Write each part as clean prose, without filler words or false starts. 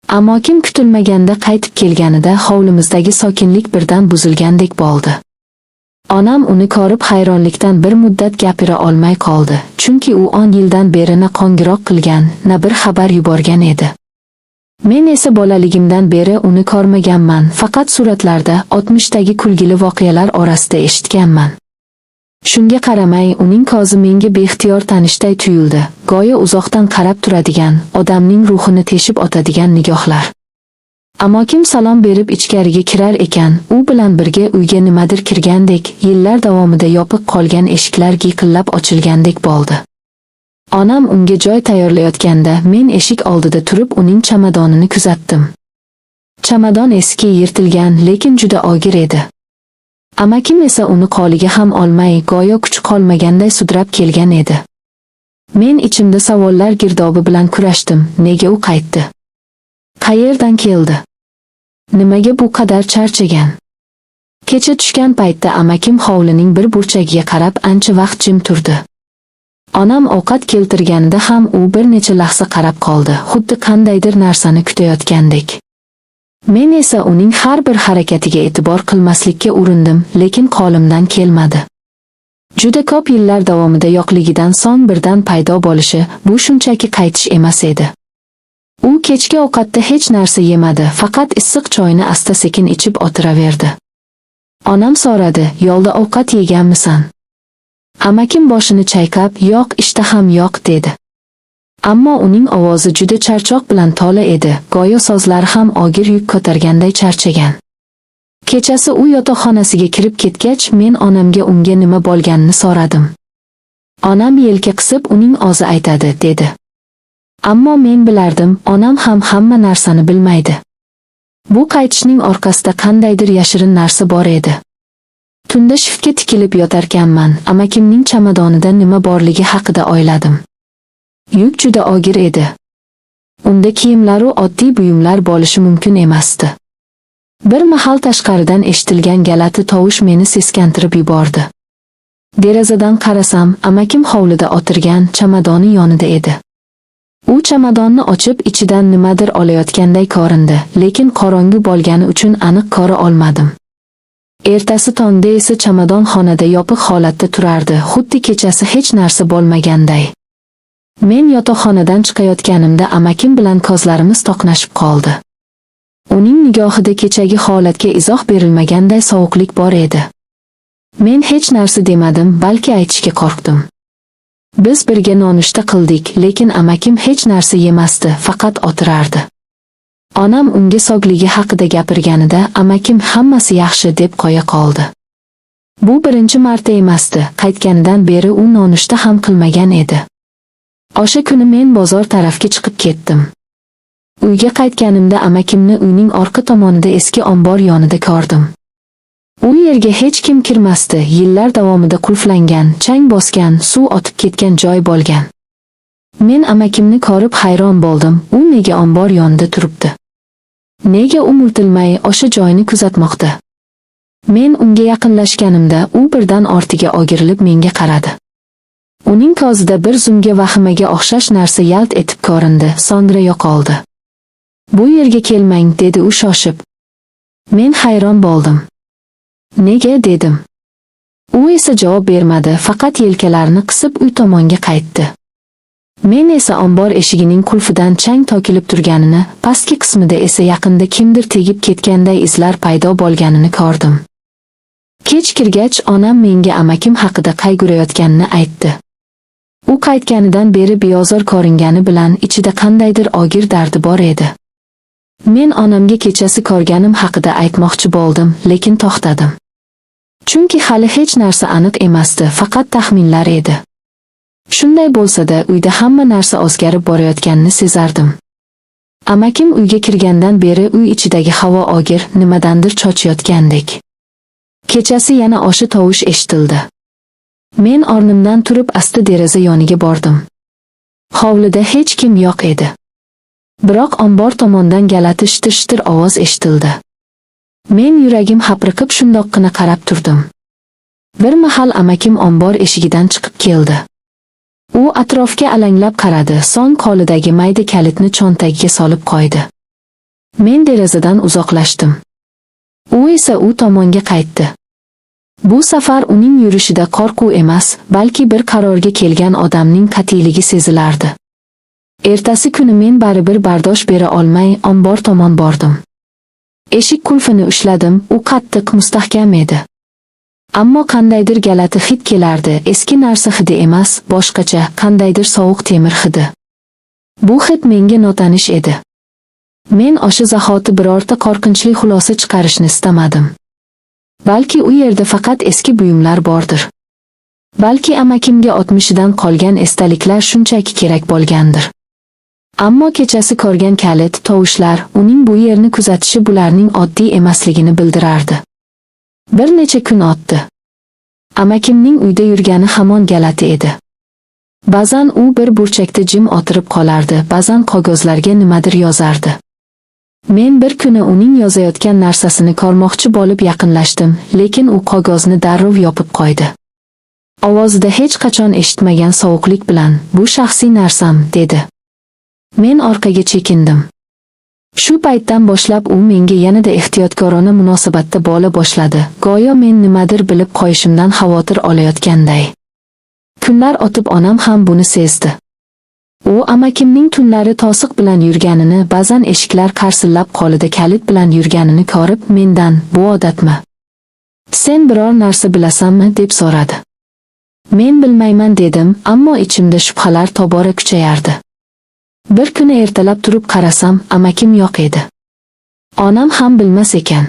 Amakim kutilmaganda qaytib kelganida hovlimizdagi sokinlik birdan buzilgandek bo'ldi. Onam uni ko'rib hayronlikdan bir muddat gapira olmay qoldi, chunki u 10 yildan beri na qo'ng'iroq qilgan, na bir xabar yuborgan edi. Men esa bolaligimdan beri uni ko'rmaganman, faqat suratlarda, o'tmishdagi kulgili voqealar orasida eshitganman. Shunga qaramay, uning ko'zi menga beixtiyor tanishday tuyuldi, go'yo uzoqdan qarab turadigan, odamning ruhini teshib o'tadigan nigohlar. Amakim salom berib ichkariga kirar ekan, u bilan birga uyga nimadir kirgandek, yillar davomida yopiq qolgan eshiklar g'iyqillab ochilgandek bo'ldi. Onam unga joy tayyorlayotganda men eshik oldida turib uning chamadonini kuzatdim. Chamadon eski, yirtilgan, lekin juda og'ir edi. Amakim esa uni qo'liga ham olmay, go'yo kuchi qolmaganday sudrab kelgan edi. Men ichimda savollar girdobi bilan kurashdim: nega u qaytdi? Qayerdan keldi? Nimaga bu qadar charchagan? Kecha tushgan paytda amakim hovlining bir burchagiga qarab ancha vaqt jim turdi. Onam ovqat keltirganida ham u bir necha lahza qarab qoldi, xuddi qandaydir narsani kutayotgandek. Men esa uning har bir harakatiga e'tibor qilmaslikka urindim, lekin qo'limdan kelmadi. Juda ko'p yillar davomida yo'qligidan so'ng birdan paydo bo'lishi bu shunchaki qaytish emas edi. U kechki ovqatda hech narsa yemadi, faqat issiq choyni asta-sekin ichib o'tiraverdi. Onam so'radi: "Yo'lda ovqat yeganmisan?" Amakim boshini chayqab, "Yo'q, ishtaham yo'q", dedi. Ammo uning ovozi juda charchoq bilan to'la edi, go'yo so'zlari ham og'ir yuk ko'targanday charchagan. Kechasi u yotoqxonasiga kirib ketgach, men onamga unga nima bo'lganini so'radim. Onam yelka qisib, "Uning o'zi aytadi", dedi. Ammo men bilardim, onam ham hamma narsani bilmaydi. Bu qaytishning orqasida qandaydir yashirin narsa bor edi. Tunda shiftga tikilib yotarkanman, amakimning chamadonida nima borligi haqida o'yladim. Yuk juda og'ir edi. Unda kiyimlaru oddiy buyumlar bo'lishi mumkin emasdi. Bir mahal tashqaridan eshitilgan g'alati tovush meni seskantirib yubordi. Derazadan qarasam, amakim hovlida o'tirgan, chamadoni yonida edi. U chamadonni ochib, ichidan nimadir olayotganday ko'rindi, lekin qorong'u bo'lgani uchun aniq ko'ra olmadim. Ertasi tongda esa chamadon xonada yopiq holatda turardi, xuddi kechasi hech narsa bo'lmaganday. Men yotoqxonadan chiqayotganimda amakim bilan ko'zlarimiz to'qnashib qoldi. Uning nigohida kechagi holatga izoh berilmaganday sovuqlik bor edi. Men hech narsa demadim, balki aytishga qo'rqdim. Biz birga nonushta qildik, lekin amakim hech narsa yemasdi, faqat o'tirardi. Onam unga sog'ligi haqida gapirganida amakim "Hammasi yaxshi", deb qo'ya qoldi. Bu birinchi marta emasdi, qaytganidan beri u nonushta ham qilmagan edi. O'sha kuni men bozor tarafga chiqib ketdim. Uyga qaytganimda amakimni uyning orqa tomonida eski ombor yonida ko'rdim. U yerga hech kim kirmasdi, yillar davomida qulflangan, chang bosgan, suv o'tib ketgan joy bo'lgan. Men amakimni ko'rib hayron bo'ldim, u nega ombor yonida turibdi? Nega u miltilmay o'sha joyni kuzatmoqda? Men unga yaqinlashganimda u birdan ortiga o'girilib menga qaradi. Uning ko'zida bir zumga vahimaga o'xshash narsa yalt etib ko'rindi, so'ngra yo'qoldi. "Bu yerga kelmang", dedi u shoshib. Men hayron bo'ldim. "Nega?" dedim. U esa javob bermadi, faqat yelkalarini qisib uy tomonga qaytdi. Men esa ombor eshigining qulfidan chang to'kilib turganini, pastki qismida esa yaqinda kimdir tegib ketganday izlar paydo bo'lganini ko'rdim. Kech kirgach, onam menga amakim haqida qayg'urayotganini aytdi. U qaytganidan beri beozor ko'ringani bilan ichida qandaydir og'ir dardi bor edi. Men onamga kechasi ko'rganim haqida aytmoqchi bo'ldim, lekin to'xtadim. Chunki hali hech narsa aniq emasdi, faqat taxminlar edi. Shunday bo'lsa-da, uyda hamma narsa o'zgarib borayotganini sezardim. Amakim uyga kirgandan beri uy ichidagi havo og'ir, nimadandir cho'chiyotgandek. Kechasi yana o'sha tovush eshitildi. Men o'rnimdan turib asta deraza yoniga bordim. Hovlida hech kim yo'q edi. Biroq ombor tomondan g'alati shitir-shitir ovoz eshitildi. Men yuragim hapriqib shundoqqina qarab turdim. Bir mahal amakim ombor eshigidan chiqib keldi. U atrofga alanglab qaradi, so'ng qo'lidagi mayda kalitni cho'ntagiga solib qo'ydi. Men derazadan uzoqlashdim. U esa u tomonga qaytdi. Bu safar uning yurishida qo'rquv emas, balki bir qarorga kelgan odamning qat'iyligi sezilardi. Ertasi kuni men baribir bardosh bera olmay ombor tomon bordim. Eshik qulfini ushladim, u qattiq, mustahkam edi. Ammo qandaydir g'alati hid kelardi, eski narsa hidi emas, boshqacha, qandaydir sovuq temir hidi. Bu hid menga notanish edi. Men o'sha zahoti birorta qo'rqinchli xulosa chiqarishni istamadim. Balki u yerda faqat eski buyumlar bordir. Balki amakimga o'tmishidan qolgan esdaliklar shunchaki kerak bo'lgandir. Ammo kechasi ko'rgan kalit, tovushlar, uning bu yerni kuzatishi bularning oddiy emasligini bildirardi. Bir necha kun o'tdi. Amakimning uyda yurgani hamon g'alati edi. Ba'zan u bir burchakda jim o'tirib qolardi, ba'zan qog'ozlarga nimadir yozardi. Men bir kuni uning yozayotgan narsasini ko'rmoqchi bo'lib yaqinlashdim, lekin u qog'ozni darrov yopib qo'ydi. Ovozida hech qachon eshitmagan sovuqlik bilan, "Bu shaxsiy narsam", dedi. Men orqaga chekindim. Shu paytdan boshlab u menga yanada ehtiyotkorona munosabatda bo'la boshladi, go'yo men nimadir bilib qo'yishimdan xavotir olayotganday. Kunlar o'tib onam ham buni sezdi. U amakimning tunlari to'siq bilan yurganini, ba'zan eshiklar qarsillab qo'lida kalit bilan yurganini ko'rib, mendan, "Bu odatmi? Sen biror narsa bilasanmi?" deb so'radi. Men bilmayman dedim, ammo ichimda shubhalar tobora kuchayardi. Bir kuni ertalab turib qarasam, amakim yo'q edi. Onam ham bilmas ekan.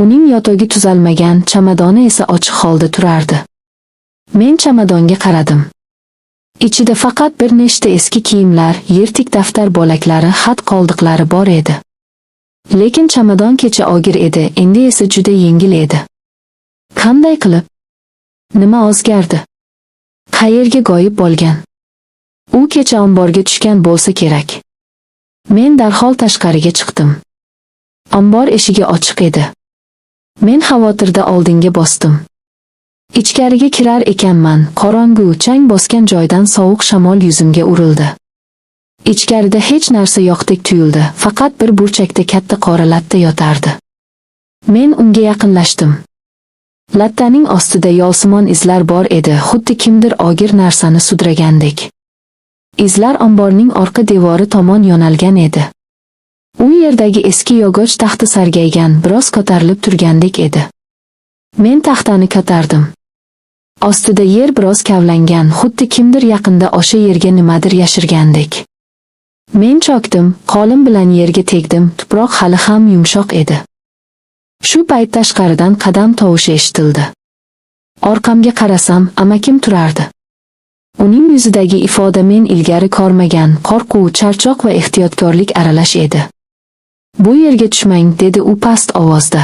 Uning yotogi tuzalmagan, chamadoni esa ochiq holda turardi. Men chamadonga qaradim. Ichida faqat bir nechta eski kiyimlar, yirtik daftar bo'laklari, xat qoldiqlari bor edi. Lekin chamadon kecha og'ir edi, endi esa juda yengil edi. Qanday qilib? Nima o'zgardi? Qayerga g'oyib bo'lgan? U kecha omborga tushgan bo'lsa kerak. Men darhol tashqariga chiqdim. Ombor eshigi ochiq edi. Men xavotirda oldinga bosdim. Ichkariga kirar ekanman, qorong'u, chang bosgan joydan sovuq shamol yuzimga urildi. Ichkarida hech narsa yo'qdek tuyuldi, faqat bir burchakda katta qora latta yotardi. Men unga yaqinlashdim. Lattaning ostida yolsimon izlar bor edi, xuddi kimdir og'ir narsani sudragandek. Izlar omborning orqa devori tomon yo'nalgan edi. U yerdagi eski yog'och taxta sargaygan, biroz ko'tarilib turgandek edi. Men taxtani ko'tardim. Ostida yer biroz kavlangan, xuddi kimdir yaqinda o'sha yerga nimadir yashirgandek. Men cho'kdim, qo'lim bilan yerga tegdim, tuproq hali ham yumshoq edi. Shu payt tashqaridan qadam tovushi eshitildi. Orqamga qarasam, amakim turardi. Uning yuzidagi ifoda men ilgari ko'rmagan qo'rquv, charchoq va ehtiyotkorlik aralash edi. "Bu yerga tushmang", dedi u past ovozda.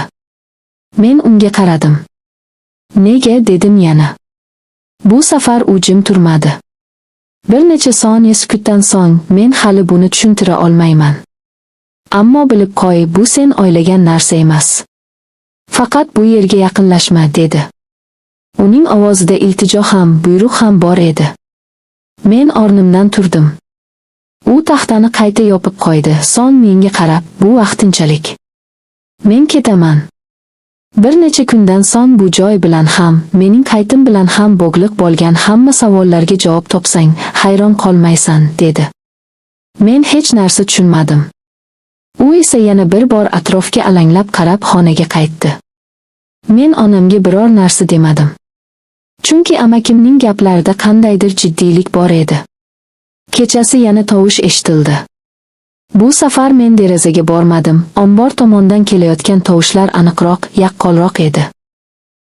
Men unga qaradim. "Nega?" dedim yana. Bu safar u jim turmadi. Bir necha soniya sukutdan so'ng, "Men hali buni tushuntira olmayman. Ammo bilib qo'y, bu sen o'ylagan narsa emas. Faqat bu yerga yaqinlashma", dedi. Uning ovozida iltijo ham, buyruq ham bor edi. Men o'rnimdan turdim. U taxtani qayta yopib qo'ydi, so'ng menga qarab, "Bu vaqtinchalik. Men ketaman. Bir necha kundan so'ng bu joy bilan ham, mening qaytim bilan ham bog'liq bo'lgan hamma savollarga javob topsang, hayron qolmaysan", dedi. Men hech narsa tushunmadim. U esa yana bir bor atrofga alanglab qarab xonaga qaytdi. Men onamga biror narsa demadim. Chunki amakimning gaplarida qandaydir jiddiylik bor edi. Kechasi yana tovush eshitildi. Bu safar men derazaga bormadim. Ombor tomondan kelayotgan tovushlar aniqroq, yaqqolroq edi.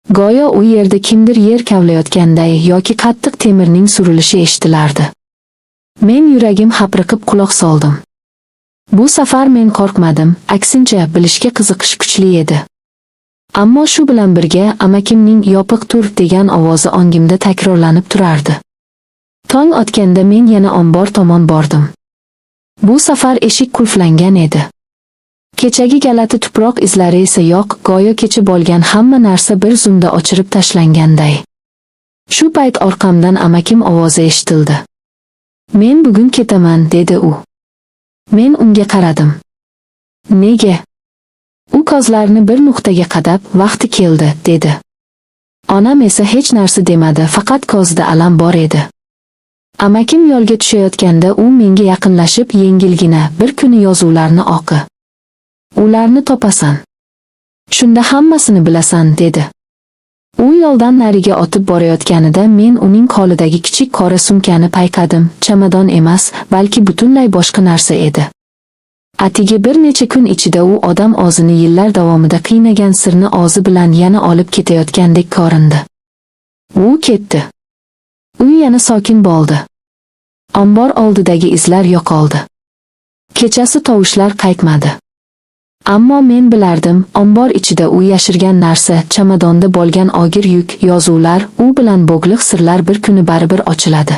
Go'yo u yerda kimdir yer kavlayotganday yoki qattiq temirning surilishi eshitilardi. Men yuragim hapriqib quloq soldim. Bu safar men qo'rqmadim, aksincha bilishga qiziqish kuchli edi. Ammo shu bilan birga amakimning "yopiq tur" degan ovozi ongimda takrorlanib turardi. Tong otganda men yana ombor tomon bordim. Bu safar eshik qulflangan edi. Kechagi g'alati tuproq izlari esa yo'q, go'yo kecha bo'lgan hamma narsa bir zumda o'chirib tashlanganday. Shu payt orqamdan amakim ovozi eshitildi. "Men bugun ketaman", dedi u. Men unga qaradim. Nega? U ko'zlarini bir nuqtaga qadab, "Vaqti keldi", dedi. Onam esa hech narsa demadi, faqat ko'zida alam bor edi. Amakim yo'lga tushayotganda u menga yaqinlashib yengilgina, "Bir kuni yozuvlarni o'qi. Ularni topasan. Shunda hammasini bilasan", dedi. U yo'ldan nariga otib borayotganida men uning qo'lidagi kichik qora sumkani payqadim. Chamadon emas, balki butunlay boshqa narsa edi. Atigi bir necha kun ichida u odam o'zini yillar davomida qiynagan sirni o'zi bilan yana olib ketayotgandek ko'rindi. U ketdi. Uy yana sokin bo'ldi. Ombor oldidagi izlar yo'qoldi. Kechasi tovushlar qaytmadi. Ammo men bilardim, ombor ichida u yashirgan narsa, chamadonda bo'lgan og'ir yuk, yozuvlar, u bilan bog'liq sirlar bir kuni baribir ochiladi.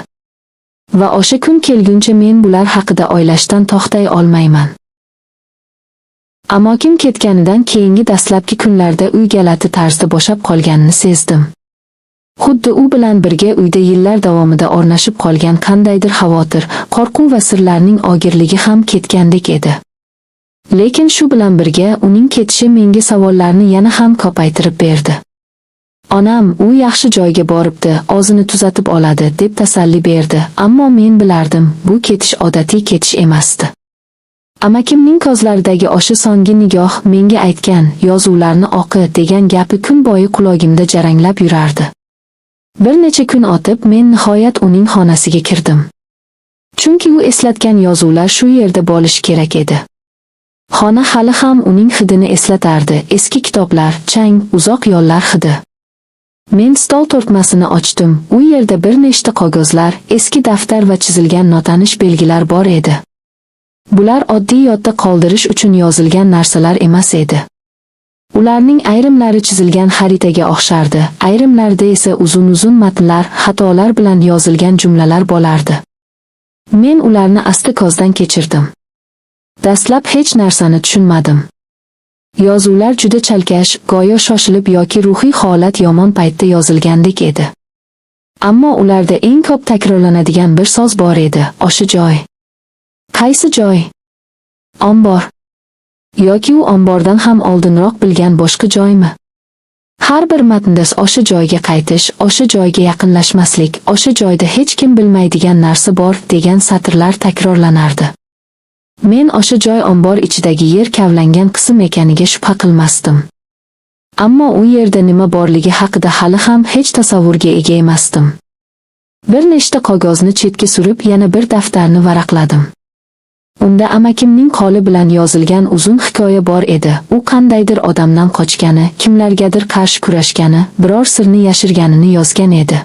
Va o'sha kun kelguncha men bular haqida o'ylashdan to'xtay olmayman. Amakim ketganidan keyingi dastlabki kunlarda uy g'alati tarzda bo'shab qolganini sezdim. Xuddi u bilan birga uyda yillar davomida o'rnashib qolgan qandaydir xavotir, qo'rquv va sirlarning og'irligi ham ketgandek edi. Lekin shu bilan birga uning ketishi menga savollarni yana ham ko'paytirib berdi. Onam, "U yaxshi joyga boribdi, o'zini tuzatib oladi", deb tasalli berdi, ammo men bilardim, bu ketish odatiy ketish emasdi. Amakimning ko'zlaridagi o'sha so'nggi nigoh, menga aytgan, "Yozuvlarni o'qi", degan gapi kun bo'yi qulog'imda jaranglab yurardi. Bir necha kun o'tib, men nihoyat uning xonasiga kirdim. Chunki u eslatgan yozuvlar shu yerda bo'lishi kerak edi. Xona hali ham uning hidini eslatardi: eski kitoblar, chang, uzoq yo'llar hidi. Men stol tortmasini ochdim. U yerda bir nechta qog'ozlar, eski daftar va chizilgan notanish belgilar bor edi. Bular oddiy yodda qoldirish uchun yozilgan narsalar emas edi. Ularning ayrimlari chizilgan xaritaga o'xshardi, ayrimlarida esa uzun-uzun matnlar, xatolar bilan yozilgan jumlalar bo'lardi. Men ularni asta ko'zdan kechirdim. Dastlab hech narsani tushunmadim. Yozuvlar juda chalkash, go'yo shoshilib yoki ruhiy holat yomon paytda yozilgandek edi. Ammo ularda eng ko'p takrorlanadigan bir so'z bor edi: o'sha joy. Qaysi joy? Ombor. Yoki u ombordan ham oldinroq bilgan boshqa joymi? Har bir matnda o'sha joyga qaytish, o'sha joyga yaqinlashmaslik, o'sha joyda hech kim bilmaydigan narsa bor degan satrlar takrorlanardi. Men o'sha joy ombor ichidagi yer kavlangan qism ekaniga shubha qilmasdim. Ammo u yerda nima borligi haqida hali ham hech tasavvurga ega emasdim. Bir nechta qog'ozni chetga surib, yana bir daftarni varaqladim. Unda amakimning qo'li bilan yozilgan uzun hikoya bor edi. U qandaydir odamdan qochgani, kimlargadir qarshi kurashgani, biror sirni yashirganini yozgan edi.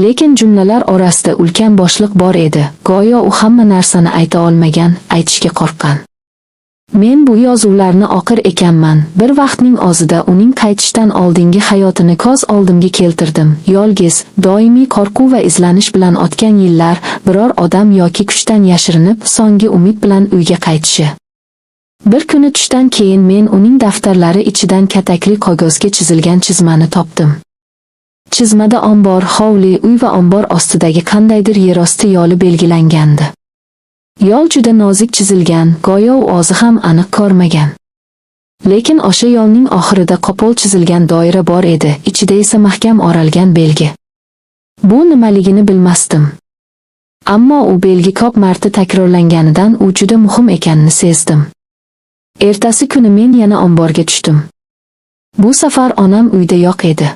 Lekin jumlalar orasida ulkan bo'shliq bor edi. Go'yo u hamma narsani ayta olmagan, aytishga qo'rqqan. Men bu yozuvlarni o'qir ekanman, bir vaqtning o'zida uning qaytishdan oldingi hayotini ko'z oldimga keltirdim. Yolg'iz, doimiy qo'rquv va izlanish bilan o'tgan yillar, biror odam yoki kuchdan yashirinib, so'nggi umid bilan uyga qaytishi. Bir kuni tushdan keyin men uning daftarlari ichidan katakli qog'ozga chizilgan chizmani topdim. Chizmada ombor, hovli, uy va ombor ostidagi qandaydir yerosti yo'li belgilangandi. Yo'l juda nozik chizilgan, go'yo u o'zi ham aniq ko'rmagan. Lekin o'sha yo'lning oxirida qo'pol chizilgan doira bor edi, ichida esa mahkam o'ralgan belgi. Bu nimaligini bilmasdim. Ammo u belgi ko'p marta takrorlanganidan u juda muhim ekanini sezdim. Ertasi kuni men yana omborga tushdim. Bu safar onam uyda yo'q edi.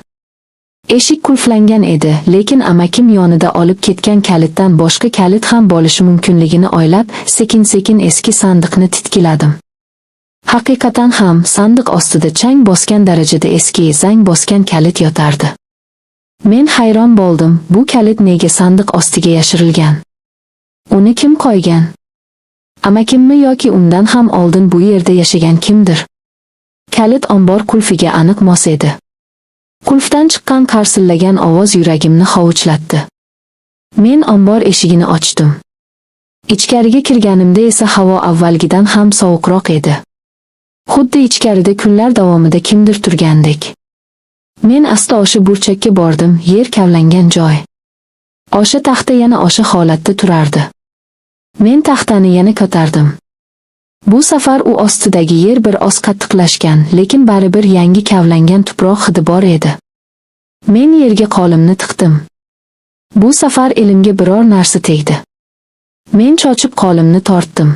Eshik qulflangan edi, lekin amakim yonida olib ketgan kalitdan boshqa kalit ham bo'lishi mumkinligini o'ylab, sekin-sekin eski sandiqni titkiladim. Haqiqatan ham sandiq ostida chang bosgan darajada eski, zang bosgan kalit yotardi. Men hayron bo'ldim, bu kalit nega sandiq ostiga yashirilgan? Uni kim qo'ygan? Amakimmi yoki undan ham oldin bu yerda yashagan kimdir? Kalit ombor qulfiga aniq mos edi. Qulfdan chiqqan qarsillagan ovoz yuragimni hovuchlatdi. Men ombor eshigini ochdim. Ichkariga kirganimda esa havo avvalgidan ham sovuqroq edi. Xuddi ichkarida kunlar davomida kimdir turgandek. Men asta o'sha burchakka bordim, yer kavlangan joy. O'sha taxta yana o'sha holatda turardi. Men taxtani yana ko'tardim. Bu safar u ostidagi yer bir oz qattiqlashgan, lekin baribir yangi kavlangan tuproq hidi bor edi. Men yerga qo'limni tiqdim. Bu safar elimga biror narsa tegdi. Men chochib qo'limni tortdim.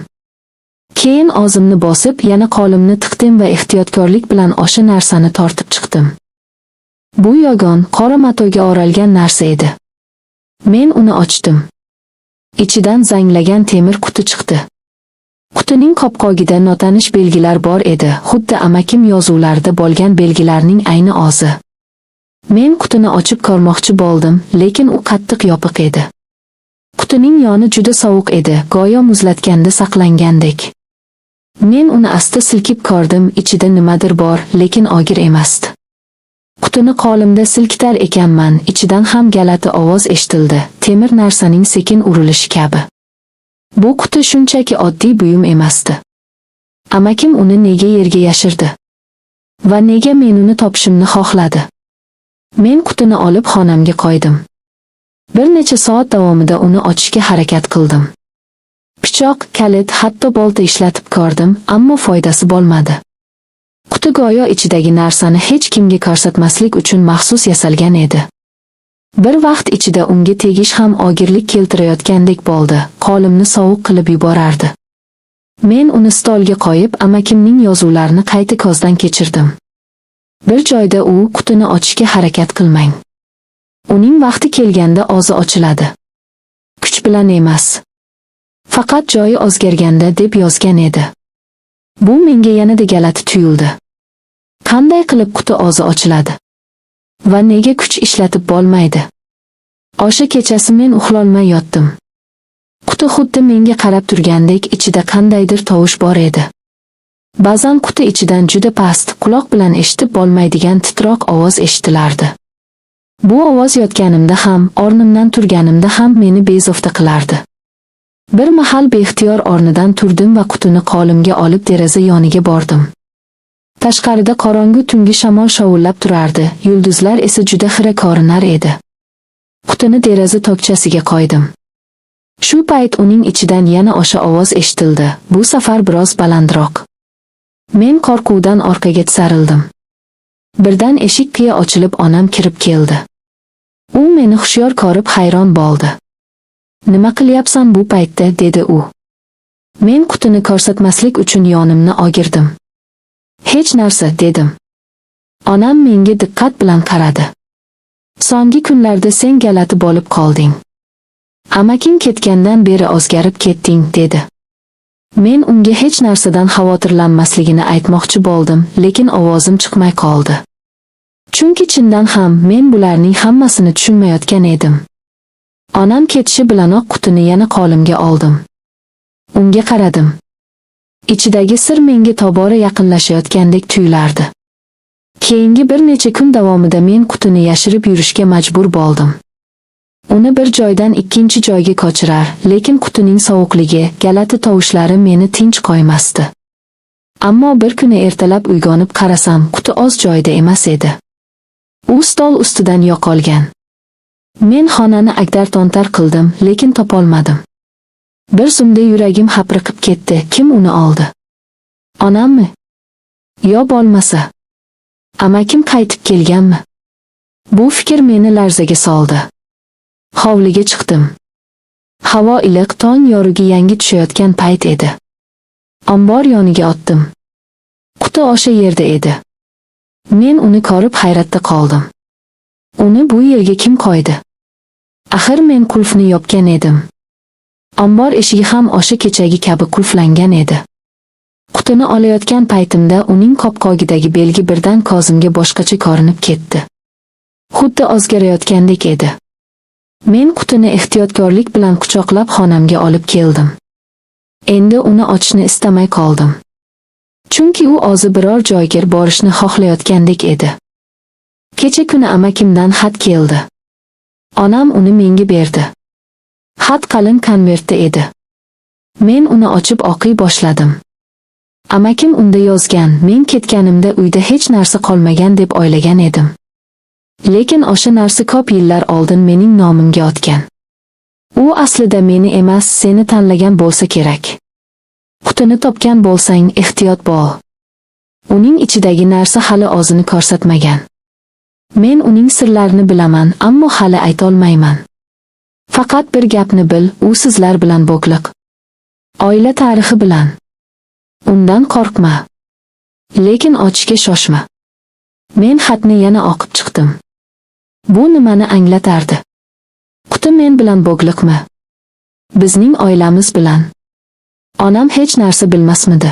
Keyin o'zimni bosib, yana qo'limni tiqdim va ehtiyotkorlik bilan o'sha narsani tortib chiqdim. Bu yogon, qora matoga o'ralgan narsa edi. Men uni ochdim. Ichidan zanglagan temir quti chiqdi. Qutining qopqog'ida notanish belgilar bor edi, xuddi amakim yozuvlarida bo'lgan belgilarning ayni o'zi. Men qutini ochib ko'rmoqchi bo'ldim, lekin u qattiq yopiq edi. Qutining yoni juda sovuq edi, go'yo muzlatganda saqlangandek. Men uni asta silkib ko'rdim, ichida nimadir bor, lekin og'ir emasdi. Qutini qo'limda silkitar ekanman, ichidan ham g'alati ovoz eshitildi, temir narsaning sekin urilishi kabi. Bu quti shunchaki oddiy buyum emasdi. Amakim uni nega yerga yashirdi? Va nega men uni topishimni xohladi? Men qutini olib xonamga qo'ydim. Bir necha soat davomida uni ochishga harakat qildim. Pichoq, kalit, hatto bolta ishlatib ko'rdim, ammo foydasi bo'lmadi. Quti go'yo ichidagi narsani hech kimga ko'rsatmaslik uchun maxsus yasalgan edi. Bir vaqt ichida unga tegish ham og'irlik keltirayotgandek bo'ldi, qo'limni sovuq qilib yuborardi. Men uni stolga qo'yib, amakimning yozuvlarini qayta ko'zdan kechirdim. Bir joyda u qutini ochishga harakat qilmang. Uning vaqti kelganda o'zi ochiladi. Kuch bilan emas. Faqat joyi o'zgarganda, deb yozgan edi. Bu menga yanada g'alati tuyuldi. Qanday qilib quti o'zi ochiladi? Va nega kuch ishlatib bo'lmaydi? O'sha kechasi men uxlolmay yotdim. Quti xuddi menga qarab turgandek, ichida qandaydir tovush bor edi. Ba'zan quti ichidan juda past, quloq bilan eshitib bo'lmaydigan titroq ovoz eshitilardi. Bu ovoz yotganimda ham, o'rnimdan turganimda ham meni bezovta qilardi. Bir mahal beixtiyor o'rnidan turdim va qutini qo'limga olib deraza yoniga bordim. Tashqarida qorong'u tungi shamol shovullab turardi, yulduzlar esa juda xira ko'rinar edi. Qutini deraza tokchasiga qo'ydim. Shu payt uning ichidan yana o'sha ovoz eshitildi, bu safar biroz balandroq. Men qo'rquvdan orqaga tisarildim. Birdan eshik qiya ochilib onam kirib keldi. U meni hushyor ko'rib hayron bo'ldi. "Nima qilyapsan bu paytda?" dedi u. Men qutini ko'rsatmaslik uchun yonimni o'girdim. "Hech narsa", dedim. Onam menga diqqat bilan qaradi. "So'nggi kunlarda sen g'alati bo'lib qolding. Amaking ketgandan beri o'zgarib ketding", dedi. Men unga hech narsadan xavotirlanmasligini aytmoqchi bo'ldim, lekin ovozim chiqmay qoldi. Chunki chindan ham men bularning hammasini tushunmayotgan edim. Onam ketishi bilanoq qutini yana qo'limga oldim. Unga qaradim. Ichidagi sir menga tobora yaqinlashayotgandek tuyulardi. Keyingi bir necha kun davomida men qutini yashirib yurishga majbur bo'ldim. Uni bir joydan ikkinchi joyga ko'chirar, lekin qutining sovuqligi, g'alati tovushlari meni tinch qo'ymasdi. Ammo bir kuni ertalab uyg'onib qarasam, quti o'z joyida emas edi. U stol ustidan yo'qolgan. Men xonani ag'dar-to'ntar qildim, lekin topolmadim. Bir zumda yuragim hapriqib ketdi. Kim uni oldi? Onammi? Yo bo'lmasa, amakim qaytib kelganmi? Bu fikr meni larzaga soldi. Hovliga chiqdim. Havo iliq, tong yorug'i yangi tushayotgan payt edi. Ombor yoniga o'tdim. Quti o'sha yerda edi. Men uni ko'rib hayratda qoldim. Uni bu yerga kim qo'ydi? Axir men qulfni yopgan edim. Ombor eshigi ham o'sha kechagi kabi qulflangan edi. Qutini olayotgan paytimda uning qopqog'idagi belgi birdan ko'zimga boshqacha ko'rinib ketdi. Xuddi o'zgarayotgandek edi. Men qutini ehtiyotkorlik bilan quchoqlab xonamga olib keldim. Endi uni ochishni istamay qoldim. Chunki u o'zi biror joyga borishni xohlayotgandek edi. Kecha kuni amakimdan xat keldi. Onam uni menga berdi. Xat qalin konvertda edi. Men uni ochib o'qiy boshladim. Amakim unda yozgan, men ketganimda uyda hech narsa qolmagan deb o'ylagan edim. Lekin o'sha narsa ko'p yillar oldin mening nomimga o'tgan. U aslida meni emas, seni tanlagan bo'lsa kerak. Qutini topgan bo'lsang, ehtiyot bo'l. Uning ichidagi narsa hali o'zini ko'rsatmagan. Men uning sirlarini bilaman, ammo hali aytolmayman. Faqat bir gapni bil, u sizlar bilan bog'liq. Oila tarixi bilan. Undan qo'rqma. Lekin ochishga shoshma." Men xatni yana o'qib chiqdim. Bu nimani anglatardi? Quti men bilan bog'liqmi? Bizning oilamiz bilan. Onam hech narsa bilmasmidi?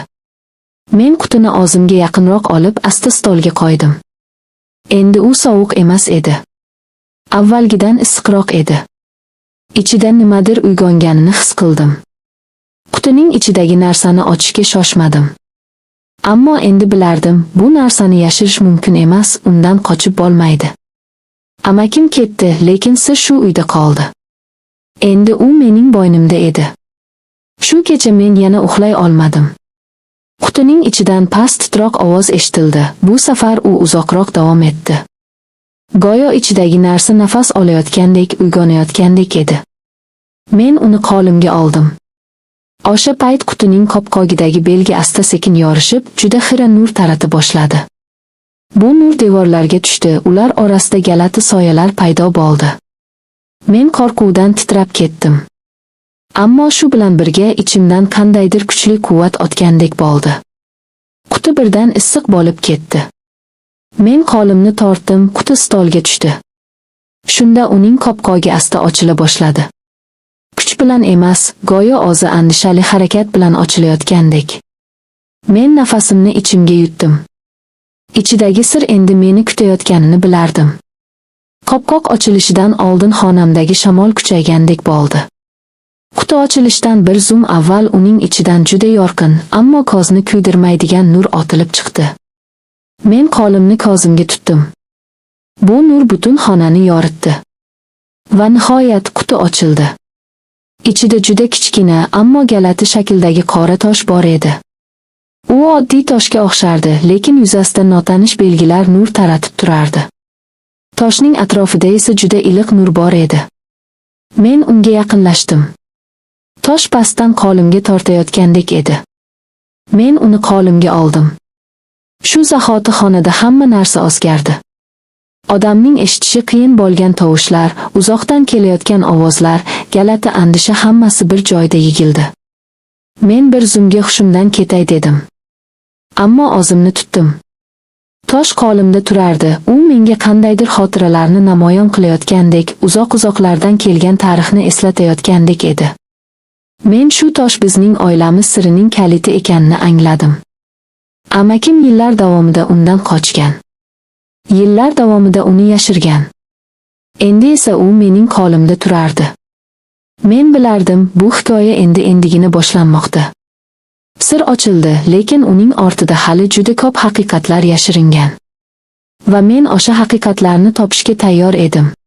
Men qutini o'zimga yaqinroq olib, asta stolga qo'ydim. Endi u sovuq emas edi. Avvalgidan issiqroq edi. Ichida nimadir uyg'onganini his qildim. Qutining ichidagi narsani ochishga shoshmadim. Ammo endi bilardim, bu narsani yashirish mumkin emas, undan qochib bo'lmaydi. Amakim ketdi, lekin sir shu uyda qoldi. Endi u mening bo'ynimda edi. Shu kecha men yana uxlay olmadim. Qutining ichidan past, titroq ovoz eshitildi. Bu safar u uzoqroq davom etdi. Go'yo ichidagi narsa nafas olayotgandek, uyg'onayotgandek edi. Men uni qo'limga oldim. O'sha payt qutining qopqog'idagi belgi asta-sekin yorishib, juda xira nur tarata boshladi. Bu nur devorlarga tushdi, ular orasida g'alati soyalar paydo bo'ldi. Men qo'rquvdan titrab ketdim. Ammo shu bilan birga ichimdan qandaydir kuchli quvvat o'tgandek bo'ldi. Quti birdan issiq bo'lib ketdi. Men qo'limni tortdim, quti stolga tushdi. Shunda uning qopqog'i asta ochila boshladi. Kuch bilan emas, go'yo o'zi andishali harakat bilan ochilayotgandek. Men nafasimni ichimga yutdim. Ichidagi sir endi meni kutayotganini bilardim. Qopqoq ochilishidan oldin xonamdagi shamol kuchaygandek bo'ldi. Quti ochilishidan bir zum avval uning ichidan juda yorqin, ammo ko'zni kuydirmaydigan nur otilib chiqdi. Men qo'limni ko'zimga tutdim. Bu nur butun xonani yoritdi. Va nihoyat quti ochildi. Ichida juda kichkina, ammo g'alati shakldagi qora tosh bor edi. U oddiy toshga o'xshardi, lekin yuzasida notanish belgilar nur taratib turardi. Toshning atrofida esa juda iliq nur bor edi. Men unga yaqinlashdim. Tosh pastdan qo'limga tortayotgandek edi. Men uni qo'limga oldim. Shu zahoti xonada hamma narsa o'zgardi. Odamning eshitishi qiyin bo'lgan tovushlar, uzoqdan kelayotgan ovozlar, g'alati andisha, hammasi bir joyda yig'ildi. Men bir zumga hushimdan ketay dedim. Ammo o'zimni tutdim. Tosh qo'limda turardi. U menga qandaydir xotiralarni namoyon qilayotgandek, uzoq-uzoqlardan kelgan tarixni eslatayotgandek edi. Men shu tosh bizning oilamiz sirining kaliti ekanini angladim. Amakim yillar davomida undan qochgan. Yillar davomida uni yashirgan. Endi esa u mening qo'limda turardi. Men bilardim, bu hikoya endi endigina boshlanmoqda. Sir ochildi, lekin uning ortida hali juda ko'p haqiqatlar yashiringan. Va men o'sha haqiqatlarni topishga tayyor edim.